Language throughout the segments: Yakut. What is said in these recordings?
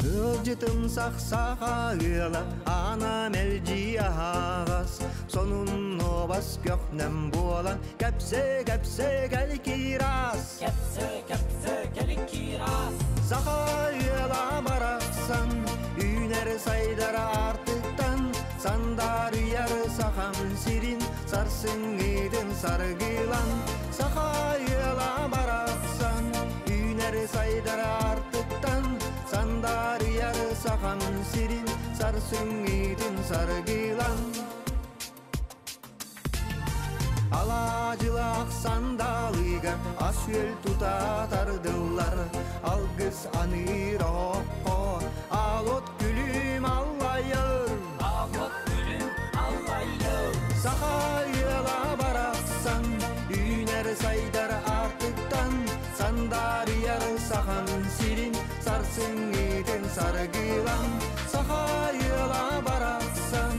Ыалдьытым сах-саха ыала, аана мэлдьи аһаҕас, сонун нуобас көхнөм буолан, кэпсэ-кэпсэ кэликиирас. Кэпсэ-кэпсэ кэликиирас. Саха ыала барахсан, үүнэр сайдар аартыктан, сандаарыйар сахам сирин, сарсыҥҥытын саргылан. Саха ыала барахсан, үүнэр сайдар аартыктан, сандаарыйар сахам сирин, сарсыҥҥытын саргылан. Алаадьылаах сандалыга ас-үөл тута тардыллар, алгыс аныыр оһоххо аалот күлүм аллайар. Аалот күлүм аллайар. Саха ыала барахсан, үүнэр сайдар аартыктан, сандаарыйар сахам сирин, сарсыҥҥытын саргылан. Саха ыала барахсан,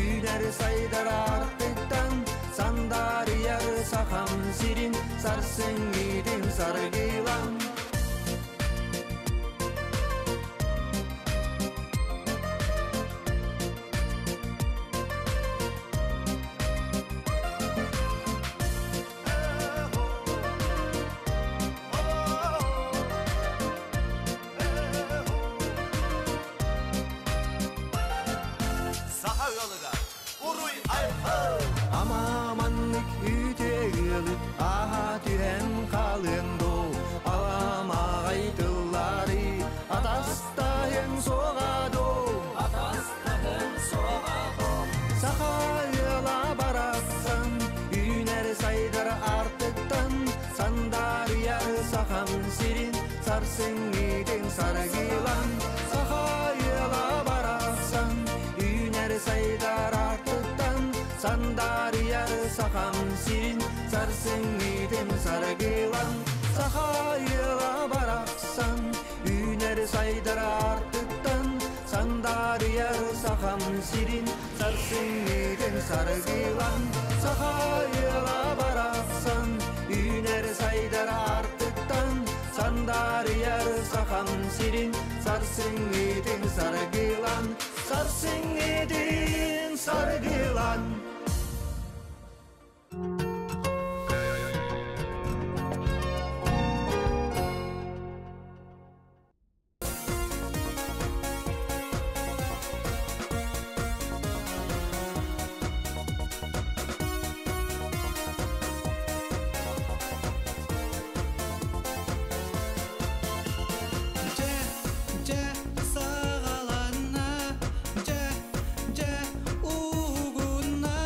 үүнэр сайдар аартыктан, сандаарыйар сахам сирин, сарсыҥҥытын саргылан. Саха ыалыгар уруй айхал! Ама маннык үтүө ыалы ааһа түһэн хаалыаҥ дуу, аламаҕай тыллары атастаһыаҥ суоҕа дуу. Атастаһыаҥ суоҕа дуу. Саха ыала барахсан, үүнэр сайдар аартыктан, сандаарыйар сахам сирин, сарсыҥҥытын саргылан. Саха ыала барахсан, үүнэр сайдар аартыктан, сандаарыйар сахам сирин, сарсыҥҥытын саргылан. Саха ыала барахсан, үүнэр сайдар аартыктан, сандаарыйар сахам сирин, сарсыҥҥытын саргылан. Саха ыала барахсан, үүнэр сайдар аартыктан, сандаарыйар сахам сирин, сарсыҥҥытын саргылан. Сарсыҥҥытын саргылан. Дьэ, дьэ, саҕаланна, дьэ, дьэ, угунна.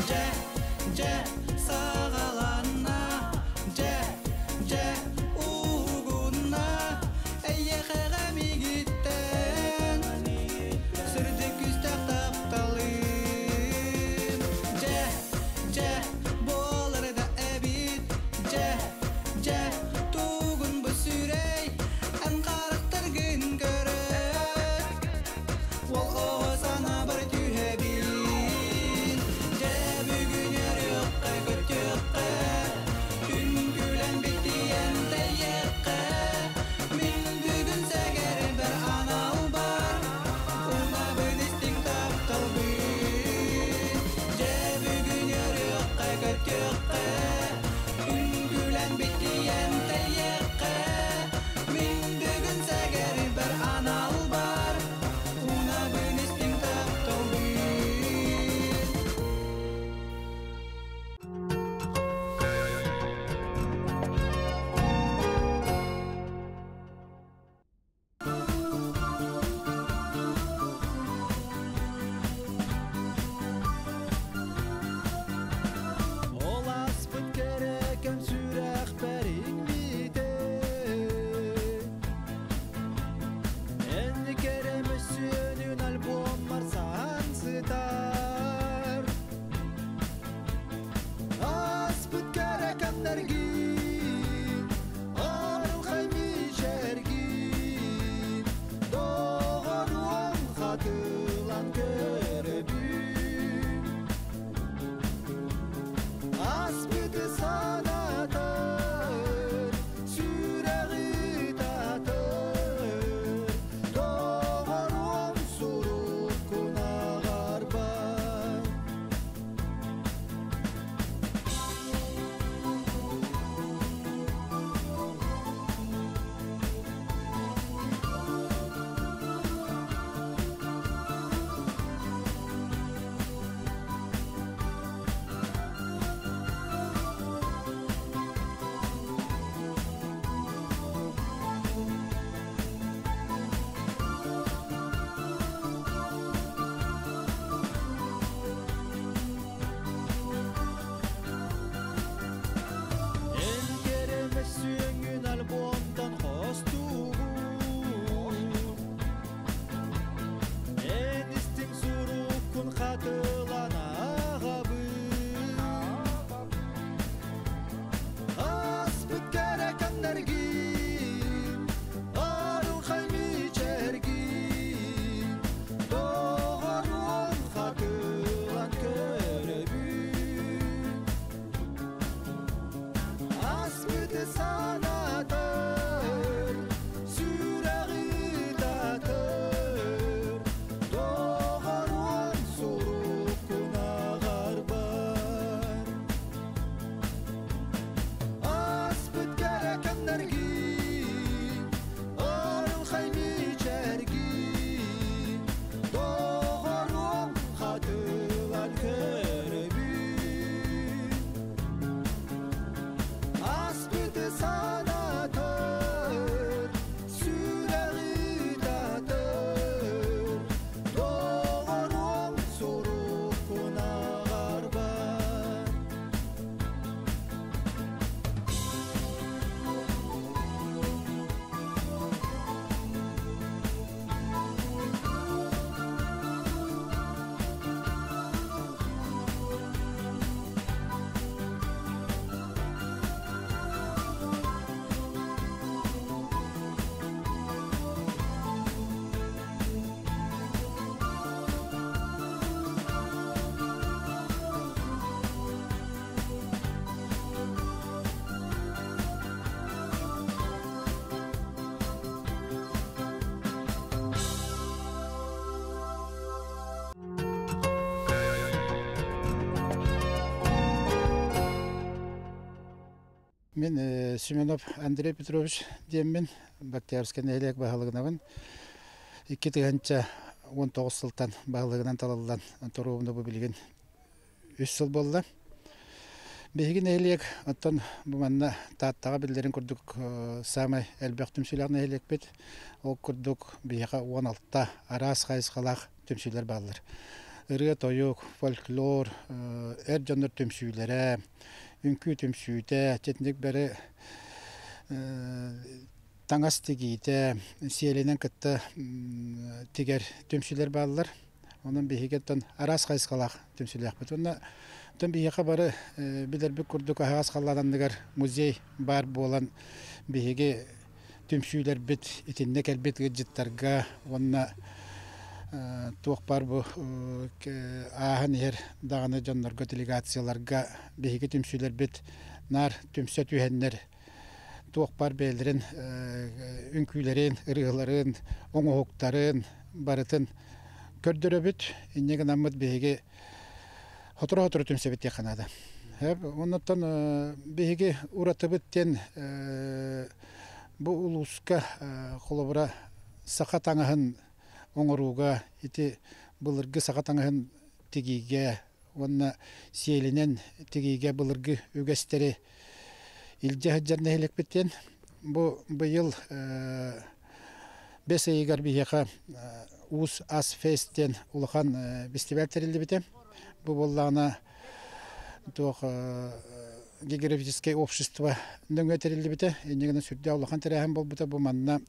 Дьэ, дьэ, саҕаланна, дьэ, дьэ, уһугунна, эйиэхэҕэ миигиттэн сырдык күүстээх тапталым. Дьэ, дьэ, буолар да эбит, дьэ, дьэ, тугун бу сүрэй, эн харахтаргын көрөн, Ол оҕо санаабар түһэбин. Дьэ бүгүн өрүөххэ көтүөххэ, үҥкүүлэн битийэн тэйиэххэ. Мин бүгүн сэгэрбэр анал бар, унабын истиҥ тапталбын. Дьэ бүгүн өрүөххэ көтүөххэ, үҥкүүлэн битийэн тэйиэххэ. Мин бүгүн сэгэрбэр анал бар, унабын истиҥ тапталбын. Ол ааспыт кэрэкэм сүрэхпэр иҥмитэ Эн кэрэ мөссүөнүн альбоммар саһан сытар Ааспыт кэрэ кэмнэргин арылхай мичээргин Доҕоруом хатылан көрөбүн Аспыты санатар, сүрэҕи татар, доҕоруом суруккун аҕарбар. Эн кэрэмэ сүөҥҥүн альбомтан хостуугун Эн истиҥ суруккун хатылан ааҕабын Ааспыт кэрэ кэмнэргин арылхай мичээргин Доҕоруом хатылан көрөбүн Аспыты санатар, сүрэҕи татар, доҕоруом суруккун аҕарбар. Аспыт кэрэ кэмнэргин, арылхай мичээргин, доҕоруом хатылан көрөбүн. Аспыты санатар, сүрэҕи татар, доҕоруом суруккун аҕарбар. Мин Семенов Андрей Петрович диэммин, Бактиарскай нэһилиэк баһылыгынабын. 2019 сылтан баһылыгынан талыллан туруубуна бу билигин үс сыл буолла. Биһиги нэһилиэк оттон бу манна Тааттаҕа биллэрин курдук саамай элбэх түмсүүлээх нэһилиэкпит. Ол курдук биһиэхэ 16 араас хайысхалаах түмсүүлэр бааллар. Ырыа-тойук, фольклор, эр дьоннор түмсүүлэрэ, үҥкүү түмсүүтэ, чэтинник бары таҥас тигиитэ, сиэлинэн кытта тигэр түмсүүлэр бааллар. Онон биһиги оттон араас хайысхалаах түмсүүлээхпит. Уонна оттон биһиэхэ бары билэрбит курдук аһаҕас халлаан анныгар музей баар буолан биһиги түмсүүлэрбит итиннэ кэлбит ыалдьыттарга уонна туох баар бу ааһан иһэр даҕаны дьоннорго делегацияларга биһиги түмсүүлэрбит наар түмсэ түһэннэр туох баар бэйэлэрин үҥкүүлэрин, ырыаларын, оҥоһуктарын барытын көрдөрөбүт. Инньэ гынаммыт биһиги сотору-сотору түмсэбит диэххэ наада. Оннуттан биһиги уратыбыт диэн бу улууска холобура саха таҥаһын оҥорууга ити былыргы саха таҥаһын тигиигэ уонна сиэлинэн тигиигэ былыргы үгэстэри илдьэ сылдьар нэһилиэкпит диэн. Бу быйыл бэс ыйыгар биһиэхэ Уус Ас Фест диэн улахан фестиваль тэриллибитэ. Бу буоллаҕына туох географическай общество нөҥүө тэриллибитэ. Инньэ гынан сүрдээх улахан тэрээһин буолбута. Бу манна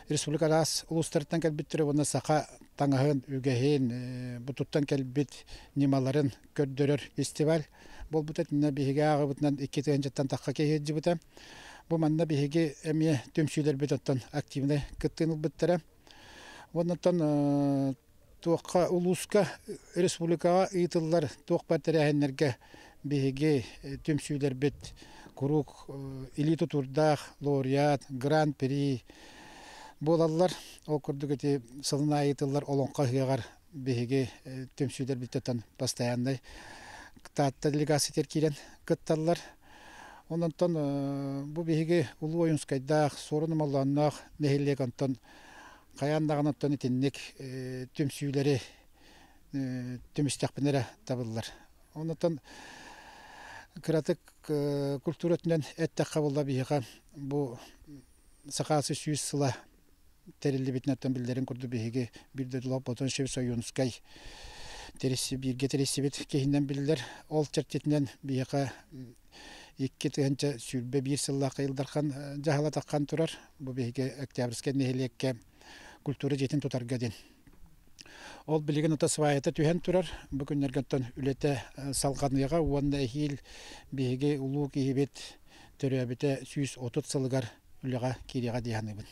республика араас улуустарыттан кэлбиттэрэ уонна саха таҥаһын, үгэһин, бутуттан кэлбит ньымаларын көрдөрөр фестиваль буолбута. Итиннэ биһиги ааҕыбытынан 2 тыһыынчаттан тахха киһи сылдьыбыта. Бу манна биһиги эмиэ түмсүүлэрбит оттон активнай кыттыыны ылбыттара. Уоннаттан туохха улууска, республикаҕа ыытыллар туох баар тэрээһиннэргэ биһиги түмсүүлэрбит куруук илии тутуурдаах лауреат, гран-при буолаллар. Ол курдук ити сылын аайы ыытыллар Олоҥхо ыһыаҕар биһиги түмсүүлэрбититтэн постояннай Таатта делегациятыгар киирэн кытталлар. Онон бу биһиги Улуу Ойуунскайдаах, Суорун Омоллоонноох нэһилиэк онтон хайаан даҕаны оттон итинник түмсүүлэри түмүстэхпинэ эрэ табыллар. Онтон кыратык культура өттүнэн эттэххэ буолла биһиэхэ бу Сахаасы 100 сыла тэриллибитинэн биллэрин курдук биһиги биир дойдулаах Платон Ильич Ойуунускай бииргэ тэрийсибит киһинэн биллэр. Ол чэрчитинэн биһиэхэ 2021 сыллаахха Ил Дархан дьаһала таххан турар. Бу биһиги Октябрьскай нэһилиэккэ культура дьиэтин тутарга диэн. Ол билигин ото сваята түһэн турар. Бу күннэргэ оттон үлэтэ салҕаныаҕа уонна эһиил биһиги улуу киһибит төрөөбүтэ 130 сылыгар үлэҕэ киириэҕэ дии саныыбын.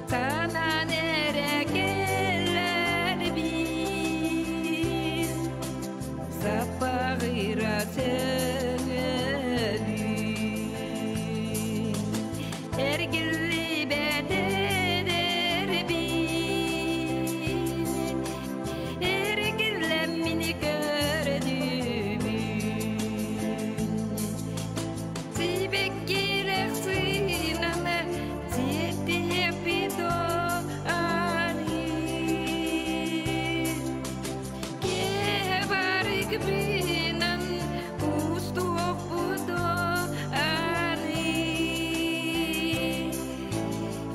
Санаан эрэ кэлэрбин Саппаҕыра сөҥөбүн Эргиллибэт эдэрбин Эргиллэммин көрдүмүн Сибэккилэр сыынаны сиэттиэппит ани Киэһэ барык быынан кустуохпут ани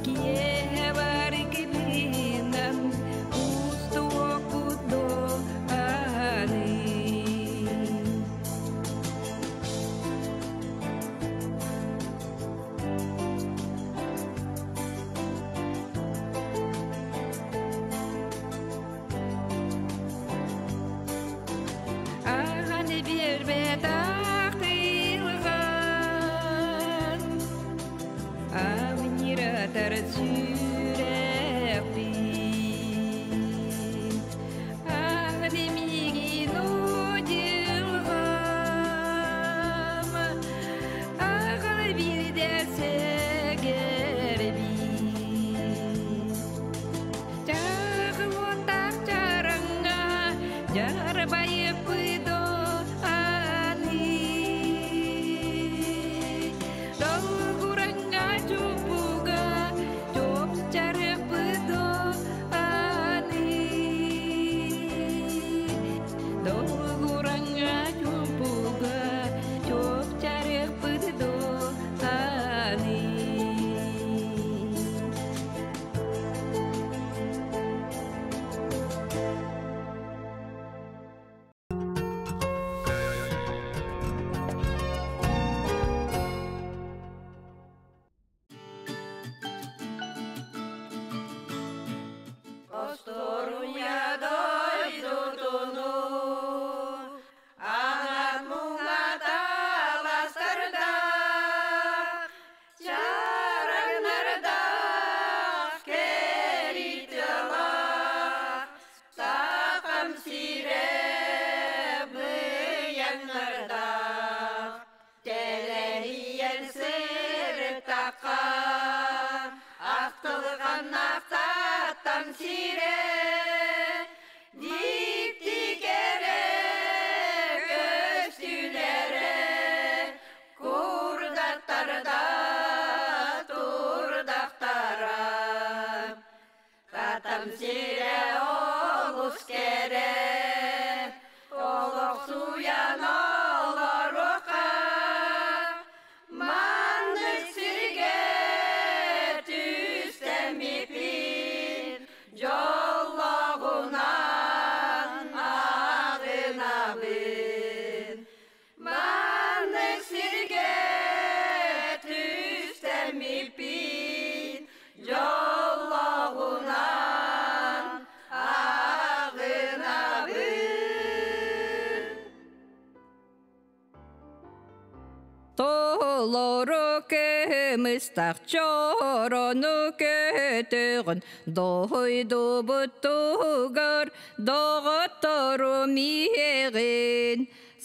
Киэһэ барык быынан кустуохпут ани Ааҕан биэрбэт ахтылҕан Амниратар сүрэхпин Ааҕан миигин удьурҕам Ааҕан биирдэ сэгэрбин Чаҕылуотаах чараҥҥа дьарбайыппыт аны Долгураҥҥа чуумпуга чуопчарыппыт аны Долгураҥҥа чуумпуга чуопчарыппыт аны Осторуня дойдутуну Аңат муңаталастырдақ, Чараңнардақ, керитылақ, Сақам сире быяңнардақ, Телериен сыртаққа, Ақтылған ақтаттан сире, Диктикере, көстүлере, Курдаттарда, турдақтара. Катам сире олус кере, Олох суян олоруқа, Маннык сирге түстемипин, Жоллоғунан ағынабын. Маннык сирге түстемипин, Жоллоғунан ағынабын. Толору кымыстах чорону көтөҕүн Дойдубутугар доҕоттору миэҕин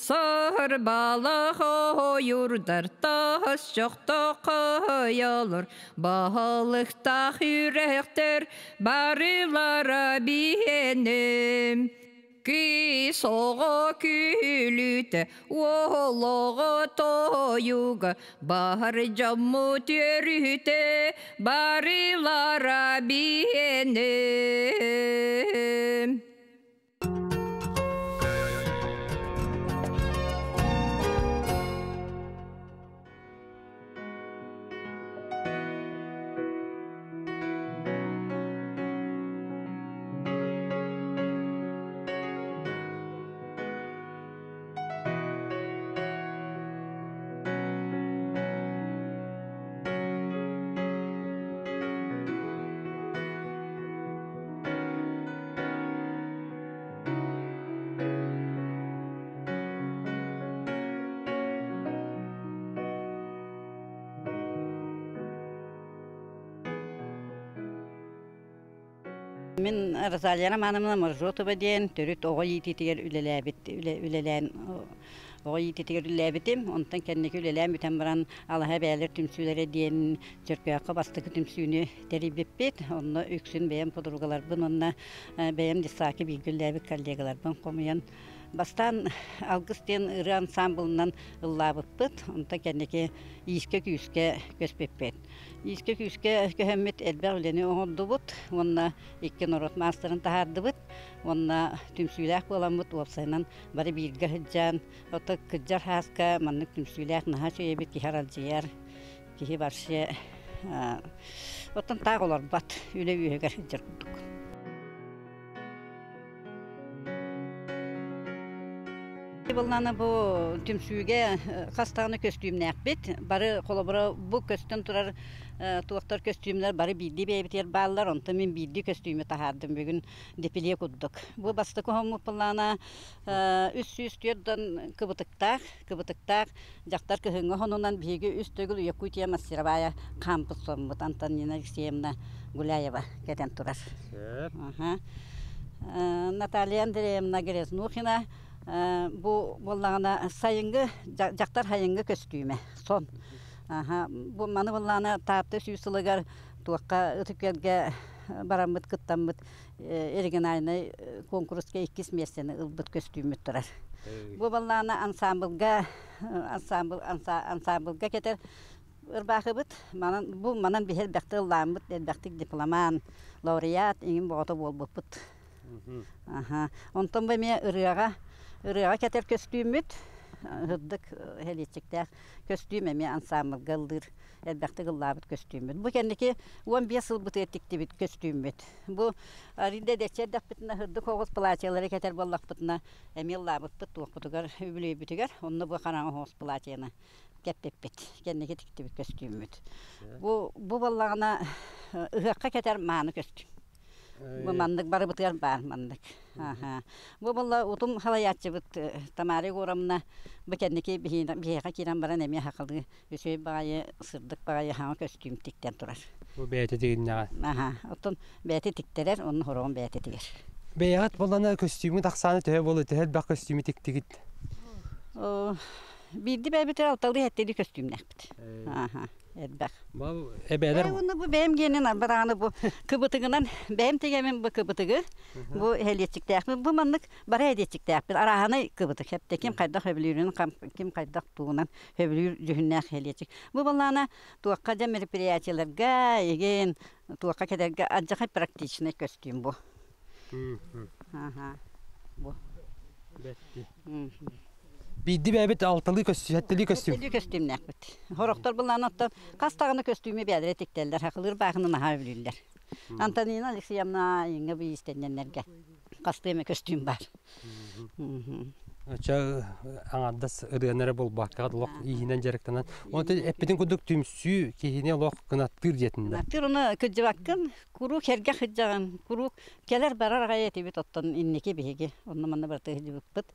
Сарбала хойурдар тас чохто хайалар Баһалыктаах үрэхтэр барылара биэним Кыыс оҕо күлүүтэ, уол оҕо тойуга, баһар дьоммут үөрүүтэ, барылара биэним. Мин Розалия Романовна Моржотова диэн төрүт оҕо иитиитигэр үлэлээбит үлэлээн оҕо иитиитигэр үлэлээбитим. Онтон кэнники үлэлээн бүтэн баран Алаһа эбээлэр түмсүүлэрэ диэн Чөркөөххө бастакы түмсүүнү тэрийбиппит. Онно үксүн бэйэм подругаларбын уонна бэйэм детсадка бииргэ үлэлээбит коллегаларбын хомуйан бастаан Алгыс диэн ырыа ансаамбылынан ыллаабыппыт. Онтон кэнники иискэ-күүскэ көспүппүт. Иискэ-күүскэ көһөммүт элбэх үлэни оҥордубут уонна икки норуот маастарын таһаардыбыт уонна түмсүүлээх буоламмыт уопсайынан бары бииргэ сылдьан, ото кырдьар хааска маннык түмсүүлээх наһаа үчүгэйбит киһи аралдьыйар, киһи вообще оттон таах олорбот, үлэ үөһүгэр сылдьар курдук. Быллана бу түмсүүгэ хас даҕаны көстүүмнээхпит. Бары холобура бу көстөн турар туохтар көстүүмнэр бары биирдии бэйэбитигэр бааллар. Онтон мин биирдии көстүүмү таһаардым бүгүн депиле курдук. Бу бастакы хоммут быллана 304 кыбытыктаах, кыбытыктаах дьахтар кыһыҥҥы хонунан биһиги үс төгүл Якутия мастеровая хаампыт соммут Антонина Алексеевна Гуляева кэтэн турар. Наталья Андреевна Грязнухина бу буоллаҕына сайыҥҥы дьахтар сайыҥҥы көстүүмэ сон. Бу маны буоллаҕына Таатта сүүс сылыгар туохха Ытык Күөлгэ бараммыт кыттаммыт региональнай куонкуруска иккис миэстэни ылбыт көстүүммүт турар. Бу буоллаҕына ансаамбылга ансаамбыл ансаамбылга кэтэр ырбаахыбыт манан бу манан биһи элбэхтик ыллааммыт элбэхтик дипломан лауреат иҥин боҕото буолбуппут аха онтон бу эмиэ ырыаҕа ырыаҕа кэтэр көстүүммүт ырдык хэлиэччиктээх көстүүм эмиэ ансаамбылга ыллыыр элбэхтик ыллаабыт көстүүммүт бу кэнники 15 сылбытыгар тиктибит көстүүммүт бу арыйда эдэрчи эрдэхпитинэ ырдык оҕус платьелары кэтэр буоллахпытына эмиэ ыллаабыппыт туохпутугар үбүлүөйбүтүгэр онно бу хараҥа оҕус платьены кэппиппит, кэнники тиктибит көстүүммүт. Бу бу буоллаҕына ыһыахха кэтэр мааны көстүүм. Бу маннык барыбытыгар баар маннык. Аха. Бу буолла утум халайааччыбыт Тамара Егоровна бу кэнники биһиэхэ киирэн баран эмиэ хахалыы үчүгэй баҕайы сырдык баҕайы хаҥа көстүүм тиктэн турар. Бу бэйэтэ тигиннэҕэ. Аха. Оттон бэйэтэ тиктэрэр, онно хороҕун бэйэтэ тигэр. Бэйэҕит буоллана көстүүмүт ахсаана төһө буолуо, төһө элбэх көстүүмү тиктигит? Биирди бэйэбитигэр алталыы хэттилии көстүүмнээхпит. Ааха, элбэх. Бу эбээлэр Уонна бу бэйэм гиэнин барааны бу кыбытыгынан бэйэм тигэмин бу кыбытыгы бу хэлиэччиктээхпин бу маннык бары хэлиэччиктээхпин арааһынай кыбытык хэптэ ким хайдах сөбүлүүрүн ким хайдах тугунан сөбүлүүр дьүһүннээх хэлиэччик бу балаана туохха дьэ мероприятиеларга игин туохха кэтэргэ адьахай практичный көстүүм бу Аха бу Биирди бэйэбит алталыы көстүү, сэттэлии көстүүм. Сэттэлии көстүүмнээхпит. Сорохтор былаан оттон хас даҕаны көстүүмү бэйэлэрэ тиктэллэр, хахылыыр баахыны наһаа өлүүллэр. Антонина Алексеевна иҥҥэ бу иистэнньэннэргэ хастыы эмэ көстүүм баар. Очо аҥардас ырыаны эрэ буолбакка олох ииһинэн дьарыктанан. Онтон эппитин курдук түмсүү киһини олох кынаттыыр диэтиннэ. Кынаттыыр ону кырдьыбаккын, Куруук сэргэх сылдьаҕын, куруук кэлэр-барар аҕай этибит, оттон инники биһиги онно-манна барыта сылдьыбыппыт.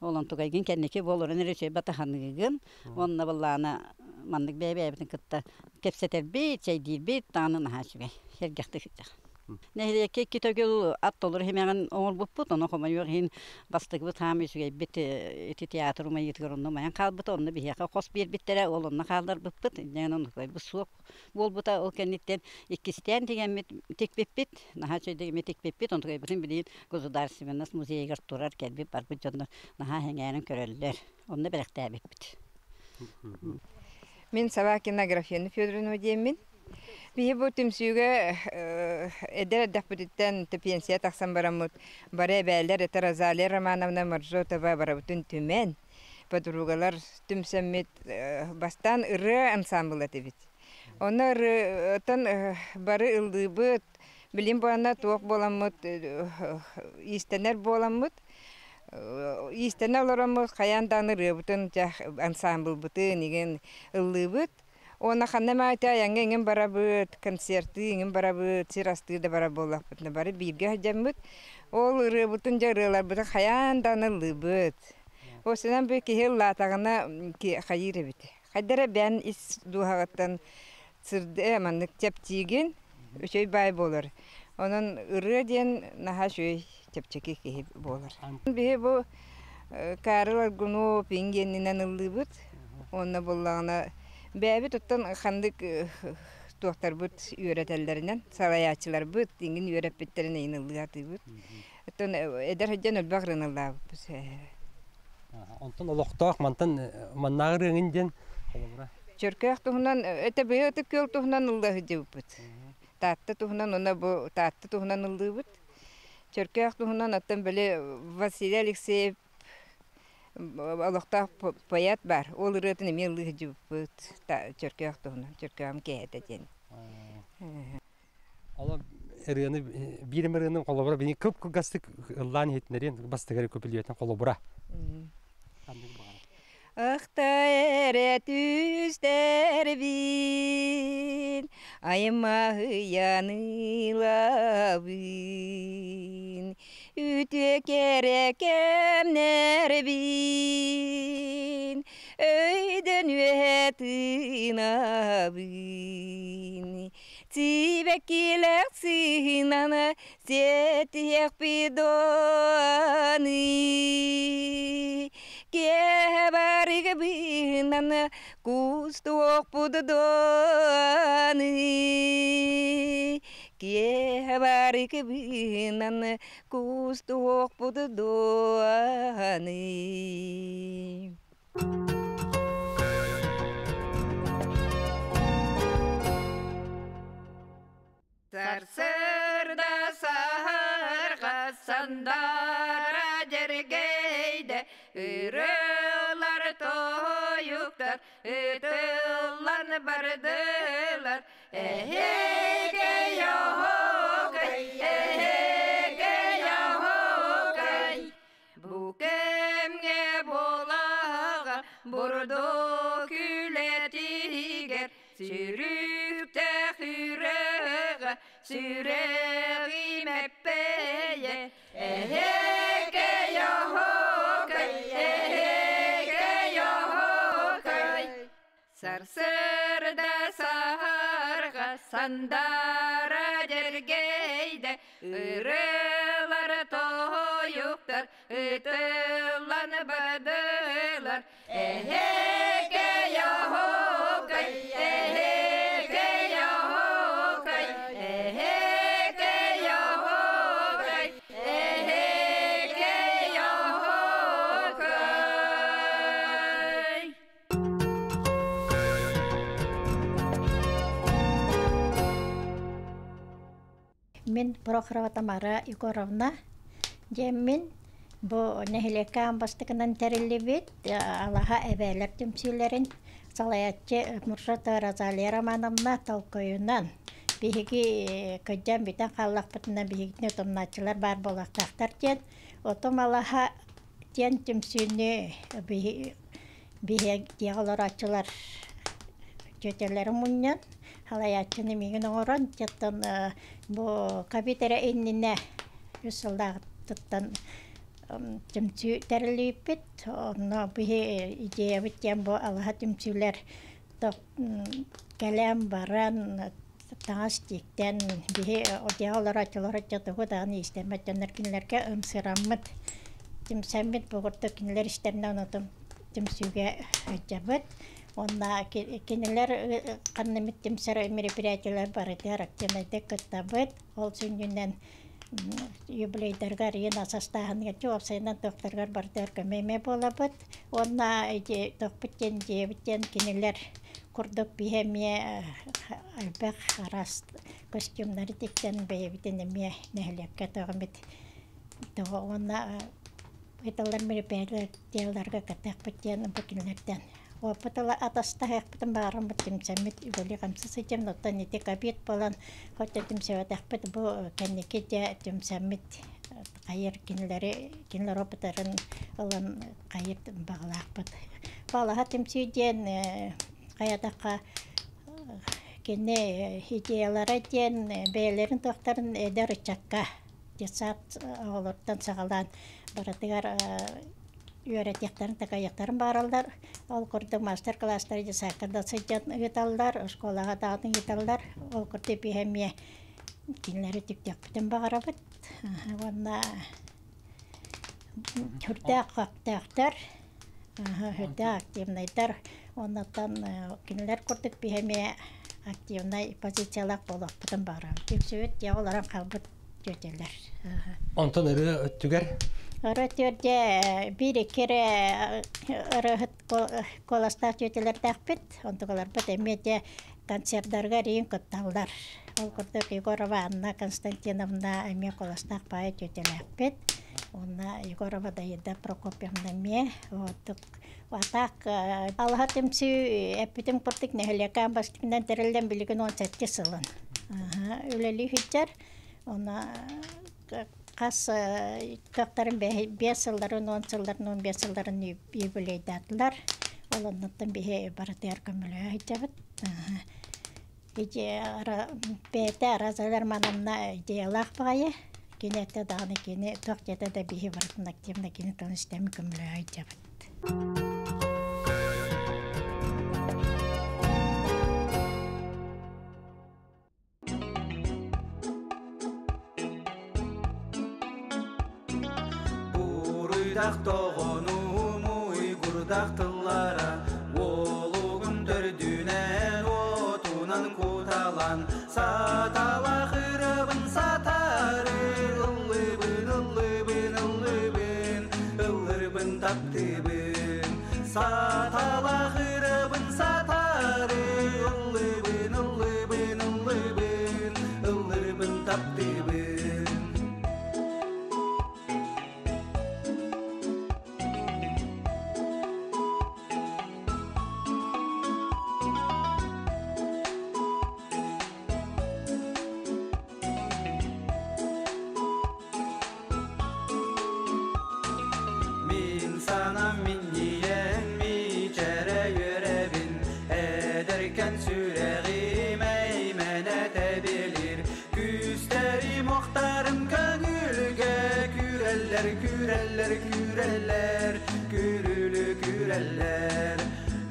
Ол онтукайгын кэнники буоларын эрэ үчүгэй батаһаныыгын уонна былаана маннык бэйэ-бэйэбитин кытта кэпсэтэрбит, чэйдиирбит даҕаны наһаа үчүгэй, сэргэхтик сылдьаҕын. Нэһилиэккэ икки төгүл ат толору симэҕин оҥорбуппут, ону хомойуох иһин бастакыбыт хаамыы үчүгэйбит ити театр умайыытыгар онно умайан хаалбыта, онно биһиэхэ хос биэрбиттэрэ, ол онно хаалларбыппыт, инньэ гынан онтукайбыт суох буолбута. Ол кэнниттэн иккистээн тигэммит тикпиппит, наһаа үчүгэйдик эмиэ тикпиппит. Онтукайбытын билигин Государственность музейыгар турар кэлбит барбыт дьоннор наһаа сэҥээрэн көрөллөр. Онно бэлэхтээбиппит. Мин Собакина Аграфена Федоровна диэммин. Биһи бу түмсүүгэ эдэр эрдэхпититтэн пенсия тахсан бараммыт бары эбээлэр это Розалия Романовна Моржотова барыбытын түмэн подругалар түмсэммит бастаан ырыа ансаамбыла этибит. Онно ырыаттан бары ыллыыбыт, билим буоланна туох буоламмыт иистэнэр буоламмыт иистэнэ олороммут хайаан даҕаны ырыабытын ансаамбылбытын игин ыллыыбыт. Уонна ханна эмэ айаҥҥа иҥин барабыт, концертыы иҥин барабыт, сир астыы да барар буоллахпытына бары бииргэ сылдьаммыт. Ол ырыабытын дьэ ырыаларбытын хайаан даҕаны ыллыыбыт. Осунан бу киһи ыллаатаҕына хайыыр эбит. Хайда эрэ бэйэн ис дууһаҕыттан сырдыы маннык чэпчиигин, үчүгэй баай буолар. Онон ырыа диэн наһаа үчүгэй чэпчэки киһи буолар. Биһи бу Карл Аргунов ингиэнинэн ыллыыбыт. Уонна буллаҕына бэйэбит оттон ханнык туохтарбыт үөрэтэллэринэн салайааччыларбыт иҥин үөрэппиттэрин эйин ыллыы сатыыбыт. Оттон эдэр сылдьан элбэх ырыаны ыллаабыппыт. Онтон олохтоох мантан маннааҕы ырыаҥын диэн холобура? Чөркөөх туһунан это быйыл Ытык Күөл туһунан ыллыы сылдьыбыппыт. Таатта туһунан уонна бу Таатта туһунан ыллыыбыт. Чөркөөх туһунан оттон били Василий Алексеев олохтоох поэт баар. Ол ырыатын эмиэ ыллыы сылдьыбыппыт Чөркөөх туһунан, Чөркөөҕүм киэһэтэ диэн. Олор ырыаны биир эмэ ырыаны холобура бини кып-кылгастык ыллаан иһитиннэриэн бастыгары көпүлүөтэн холобура. Ахта эрэ түстэрбин, аймаһыйан ылабын, үтүө кэрэ кэмнэрбин, өйдөн үөһэ тыынабын. Сибэккилээх сыһынан сиэтиһиэхпит дуоны, киэһэ барыга быыһынан кустуохпут дуоны, киэһэ барыга быыһынан кустуохпут дуоны. Сарсыарда саһарга сандара дьэргэйдэ, ырыалар тоһуйуктар ытыллан бардылар. Эһэкэй оһокай, эһэкэй оһокай, Бу кэмҥэ буолаҕа бурдук үлэтигэр сүрүктээх үрэҕэ сүрэҕим эппэйэ эһэкэй оһокай эһэкэй оһокай Сарсыарда саһарга сандара дьэргэйдэ, ырыалар тоһуйуктар ытыллан бардылар. Эһэкэй оһокай, эһэкэй оһокай, эһэкэй оһокай, эһэкэй оһокай. Мин Прохорова Тамара Егоровна диэммин бу нэһилиэккэ аан бастакынан тэриллибит Алаһа эбээлэр түмсүүлэрин салайааччы Муршата Розалия Романовна толкуйунан биһиги кырдьан бүтэн хааллахпытына биһигини утумнааччылар баар буолуохтаахтар диэн Утум Алаһа диэн түмсүүнү биһиги дьиэҕэ олорооччулар дьүөтэлэрин мунньан, салайааччыны миигин оҥорон, оттон бу ковид эрэ иннинэ үс сыллааҕыттан түмсүү тэриллибиппит. Онно биһи идеябыт диэн бу алаһа түмсүүлэр кэлэн баран таҥас тиктэн биһи дьиэҕэ олорооччулар тугу даҕаны иистэммэт дьоннор кинилэргэ ымсыраммыт түмсэммит бугурдук кинилэр истэринэн онтон түмсүүгэ сылдьабыт уонна кинилэр ханна эмит түмсэр мероприятиелар барытыгар активнайдык кыттабыт ол сүнньүнэн юбилейдарга арыйан ас астааһыныгар уопсайынан туохтарыгар барытыгар көмө эмэ буолабыт уонна ити туохпут диэн дьиэбит диэн кинилэр курдук биһи эмиэ элбэх араас костюмнары тиктэн бэйэбитин эмиэ нэһилиэккэ тоҕо тоҕо уонна ыыталлар мероприятиеларга кыттыахпыт диэн бу кинилэртэн опыт атастаһыахпытын баҕараммыт түмсэммит үлэлии-хамсыы сылдьабын оттон ити ковид буолан хоть түмсэбэтэхпит бу кэнники дьэ түмсэммит хайыр кинилэри кинилэр опыттарын ылан хайыр баҕалаахпыт балаһа түмсүү диэн хайатахха кини идеялара диэн бэйэлэрин туохтарын эдэр ыччакка детсад оҕолоруттан саҕалаан барытыгар үөрэтиэхтэрин такайыахтарын баараллар ол курдук мастер-класстары детсадка да сылдьан ыыталлар оскуолаҕа даҕаны ыыталлар ол курдук биһи эмиэ Кинилэри түктөхпүтүн баҕарабыт. Уонна хүрдээх хактаахтар, хүрдээх активнайдар. Оннуттан кинилэр курдук биһи эмиэ активнай позициялаах буолуохпутун баҕарабыт. Түмсүбүт дьэ олорон хаалбыт тетялар. Онтон ырыа өттүгэр? Ырыа өттүгэр дьэ биир икки эрэ ырыаһыт куоластаах тетялэрдээхпит. Онтукаларбыт эмиэ дьэ концердарга эриин кытталлар. Ол курдук Егорова Анна Константиновна эмиэ куоластаах баайы тетялээхпит. Уонна Егорова Даида Прокопьевна эмиэ. Вот А так алаһа түмсүү эппитим курдук нэһилиэккэ бастыҥынан тэриллэн билигин 17 сылын үлэлии сылдьар. Онно хас кыахтарын 5 сылларын, 10 сылларын, 15 сылларын юбилейдаатылар. Ол оннуттан биһи барытыгар көмөлөһө сылдьабыт. Бэйэтэ Розалия Романовна идеялаах баҕайы. Кини этэ даҕаны кини туох диэтэ да биһи барытын активно кини тылын истэми көмөлөһө сылдьабыт. Буруйдах тоҕону муйгурдах тыллара Уолугун төрдүнэн уотунан куталан Саталах ырабын сатары Ыллыбын, ыллыбын, ыллыбын, ыллырбын таптыбын Саталах ырабын сатары Ыллыбын, ыллыбын, ыллыбын, ыллырбын таптыбын. Мин санам минньийэн мичэрэ үөрэбин, Эдэркэн сүрэҕим эймэнэ тэбилир, Күүстэрим охтарым көҥүлгэ күүрэллэр, күүрэллэр, күүрэллэр, күрүлү күрэллэр.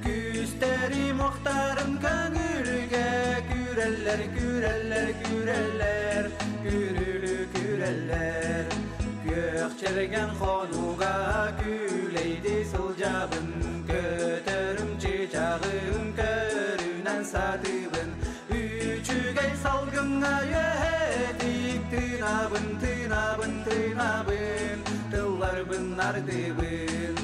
Күүстэрим охтарым көҥүлгэ күрэллэр, күрэллэр, күрэллэр, күрүлү күрэллэр. Күөх чэлгэн хонууга күлэйди сылдьабын, Көтөрүм чычаҕым көрүнэн сатыыбын, Үчүгэй салгыҥҥа үөһэтик тыынабын, тыынабын, тыынабын, тылларбын ардыбын.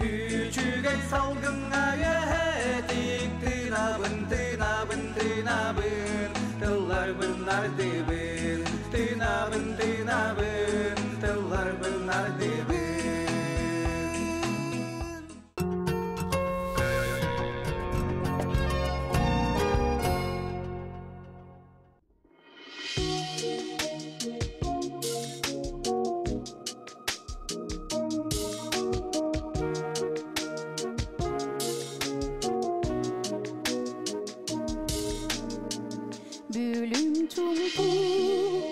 Үчүгэй салгыҥҥа үөһэтик тыынабын, тыынабын, тыынабын, тылларбын ардыбын, тыынабын, тыынабын, тылларбын ардыбын. Бүлүм чумпу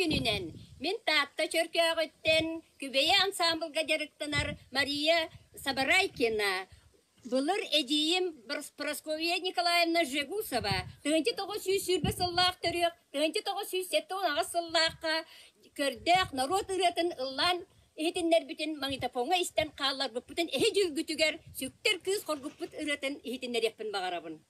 күнүнэн! Мин Таатта Чөркөөҕүттэн Күбэйэ ансаамбылга дьарыктанар Мария Сабарайкина. Былыр эдьиийим Прасковья Николаевна Жегусова 1920 сыллаах төрүөх, 1978 сыллаахха көрдөөх норуот ырыатын ыллаан иһитиннэрбитин магнитофоҥҥа истэн хаалларбыппытын эһи дьүүлгүтүгэр сүктэр кыыс хоргуппут ырыатын иһитиннэриэхпин баҕарабын.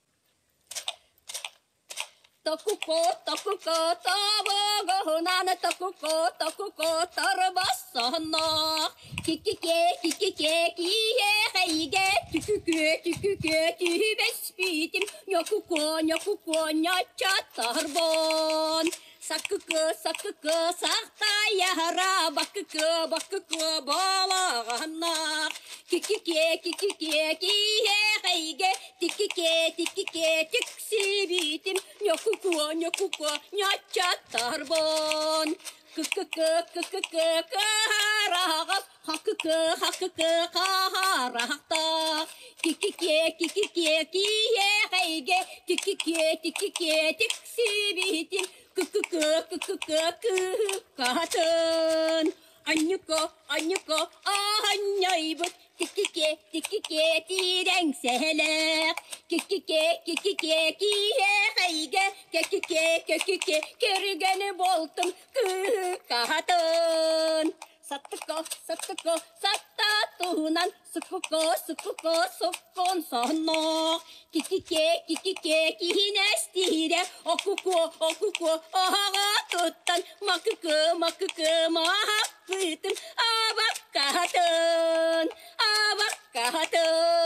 Токуко, токуко, тобоҕоһунан токуко, токуко, торбосонноох. Кикике, кикике, киһиэхэйгэ, түкүкүө, түкүкүө, түбэспитим, ньокуко, ньокуко, ньоччоторбон. Саккыкы, саккыкы, сахтайара, баккыкы, баккыкы, балаҕаннаах. Кикике, кикике, киһиэхэйгэ, тиккике, тиккике, тиксибитим, ньокуко, ньокуко, ньоччоторбон. Кыккыкы, кыккыкы, кыһараҕас, хаккыкы, хаккыкы, хаһарахтаах. Киккике, киккике, киһиэхэйгэ, тиккике, тиккике, тиксибитим, кыккыкы, кыккыкы, кыһыккатын. Анньыка, анньыка, аһанньайбыт, тиккике, тиккике, тирэҥ сэһэлээх. Киккике, киккике, киһиэхэйгэ, кэккике, кэккике, кэргэни буолтум, кыһыккатын. Саттыка, саттыка, сатта туһунан, суккука, суккука, суккун сонноох. Киккике, киккике, киһинэстиирэ, окуку, окуку, оһоҕо туттан, макыкы, макыкы, маһаппытым, абаккатын, абаккатын.